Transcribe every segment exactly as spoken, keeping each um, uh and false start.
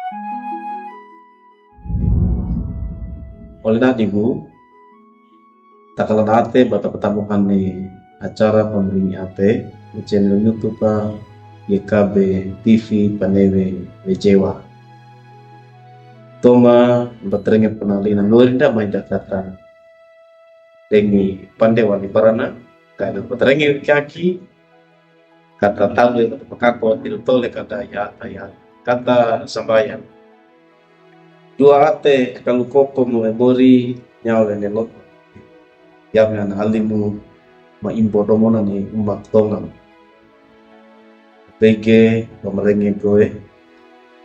Ole dadibu, takaladaate ba tapatambuhan ne acara Pamiringi Ate, ne channel YouTube, ah, Y K B T V Panewe Wejewa. Toma, batarenge panali na nori da mai da kata. Dengi pande wani barana, kata batarenge kaki, kata tabu kata pakako, tilu tole kata ya, kata ya, kata sambayan. Dua ate kalukoko mo e mori nyawe ne loko. Yame ana alimu ma imbo domona ni umak tonga. Pege pamarenge kowe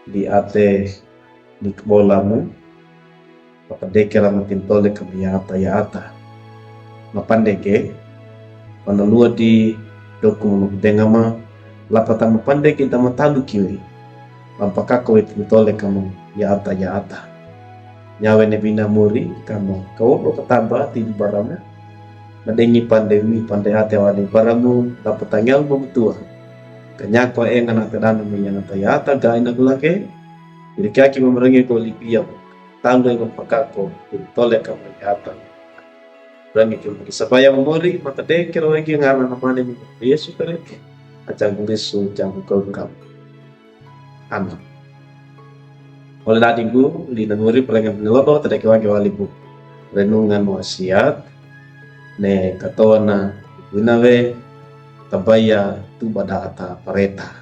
di ate ni kebolamu. Papadeke rama tintole kami yata yata. Mapandeke, panalua di doku mama kudengama, lapata mapandeke dama talu kiwe. Pampakako we tintole kama yata yata. Nyawe ne bina mori kama kawodo katamba tidi baramu. Madengi pande wi pande ate wani baramu, lapata nyalu mamutua. Kanyako enga na tedana meyana tayata gai na gulake. Ilikiaki mamarenge ko lipia. Tando ego pakako, tole kama yata. Rangi kima kisabaya mamori, matadeke rawegi ngara namane mi Yesu Kristo. Ajangu Yesu, ajangu kau kam. Amen. Ole dadibu, lina nguri palenga nilodo, tadeke wagi walibu. Renungan wasiat, ne katona, winawe, tabaya, tubada ata pareta.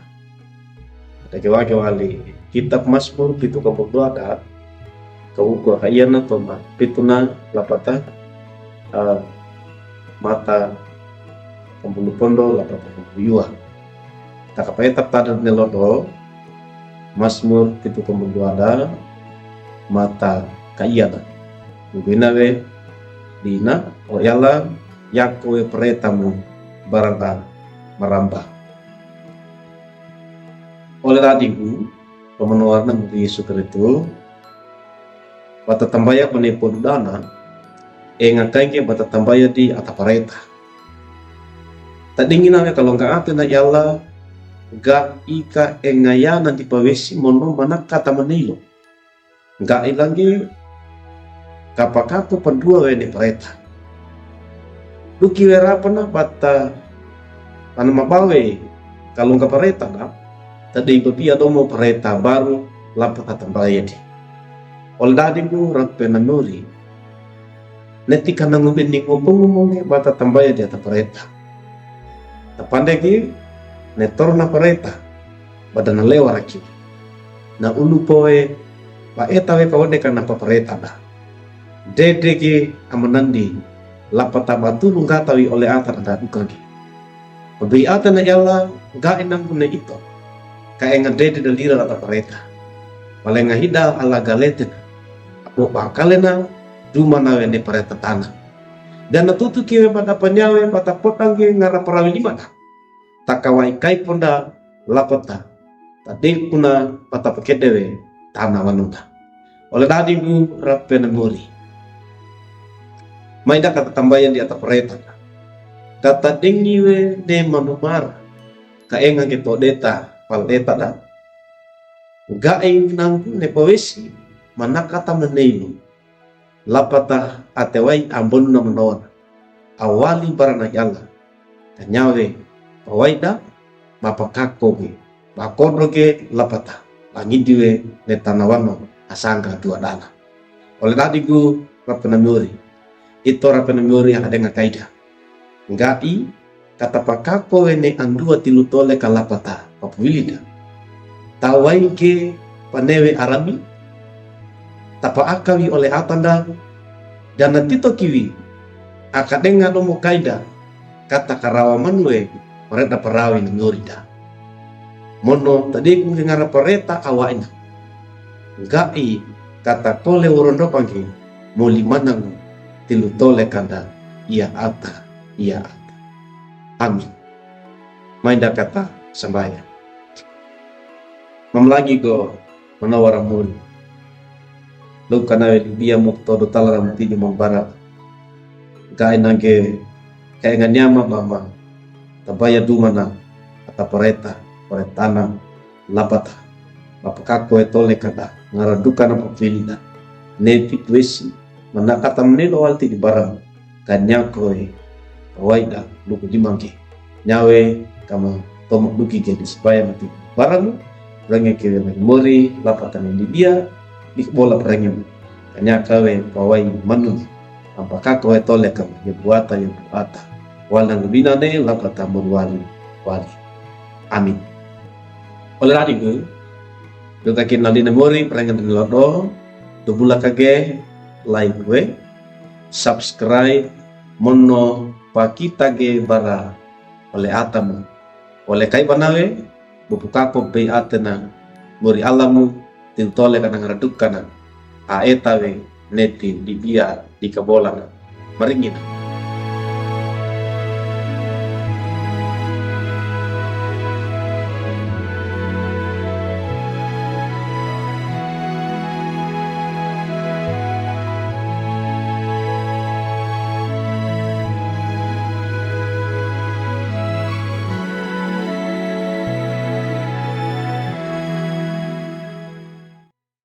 Tadeke wagi wali kitab Masmur pitu kampung dua da, kawuku kaiana toma, pituna lapata, ah, mata kampung pondo lapata kampung yua. Takapaeta tada nilodo, Masmur pitu kampung dua da, mata kaiana. Winawe, dina, o yala, yako we paretamu, barang a, maramba. Ole dadibu, pamanawarna Yesu Kristo, bata tambaya pane podudana, enga kainge bata tambaya di ata pareta. Tadingi nawe kalonga ate na yala, ga ika enga yana di pawesi mono manaka tamanilo. Ga ilangi kapakako pandua wene pareta. Duki we rapana bata pana mabawe kalonga pareta na, tadi babia domo pareta baru lapata tambaya di. Ole dadibu rape na nuri. Neti kana ngube ni ngopong ngomonge bata tambaya di ata pareta. Tapandegi, ne torna pareta, bada na lewa raki. Na ulu powe, ba eta we kawade kana papareta da. Dedege amanandi, lapata batulu ngatawi ole ata da dukagi. Pabei ata na yala, ga inang kune ito. Ka enga dede dalira lata pareta. Palenga hida ala galetena. Apo pakalena, duma nawe ne pareta tana. Dana tutu kiwe bata panyawe bata potange ngara parawi limana. Takawai kai ponda lapata. Tadekuna bata pakedewe tana wanonda. Ole dadibu rape na mori. Maida kata tambayan di ata pareta. Kata dengiwe ne manumar. Ka enga ke todeta, paldeta da. Ga enga nangku ne pawesi, manaka tamanilo. Lapata atewai ambonu na manawana. Awali barana yala. Kanyawe, pawaida, mapakako ge. Bakodo ge lapata. Langidiwe ne tanawano asanga dua dana. Ole dadibu rape na mori. Ito rape na mori hakadenga kaida. Ngai, katapakako wene andua tilu tole kalapata, papuwilida. Tawainge panewe arami, tapaakawi ole atanda, dana tito kiwi, akadenga domo kaida, kata karawa manuwe, pareta parawi na norida. Mono tadiku ngara pareta awaina. Ngai kata kole worondo pange, moli manang tilu tole kanda, iya ata, iya ata. Amin. Maida kata sambaya. Mamlagi go manawara mori. Lukanawe dibia mukto do talara mutidi mambara. Gai nangge kainga nyama mama. Tabaya dumana ata pareta, paretana lapata. Ampakako we tole kada ngaradukana pafilida, neti tuwesi, manakata meneno walti di baramu, kanyako we pawaida luko dimangke. Nyawe kama tomo duki gedi supaya mati baramu, renge kewe mori lapatan India, di bola perengem. Kanyaka we pawai manun. Ampakako we tole kama ye buata ye buata. Wala ngebinane lapatan mori wali wali. Amin. Ole rani gu, do taki nali ne mori, perengen ni lodo, do bula kage, like we, subscribe, mono pakita ge bara, ole atamu, ole kai banawe, bupukako bei atena, mori alamu, ti tole kana ngaradukana, a eta we, neti di bia, di kabolana, maringina.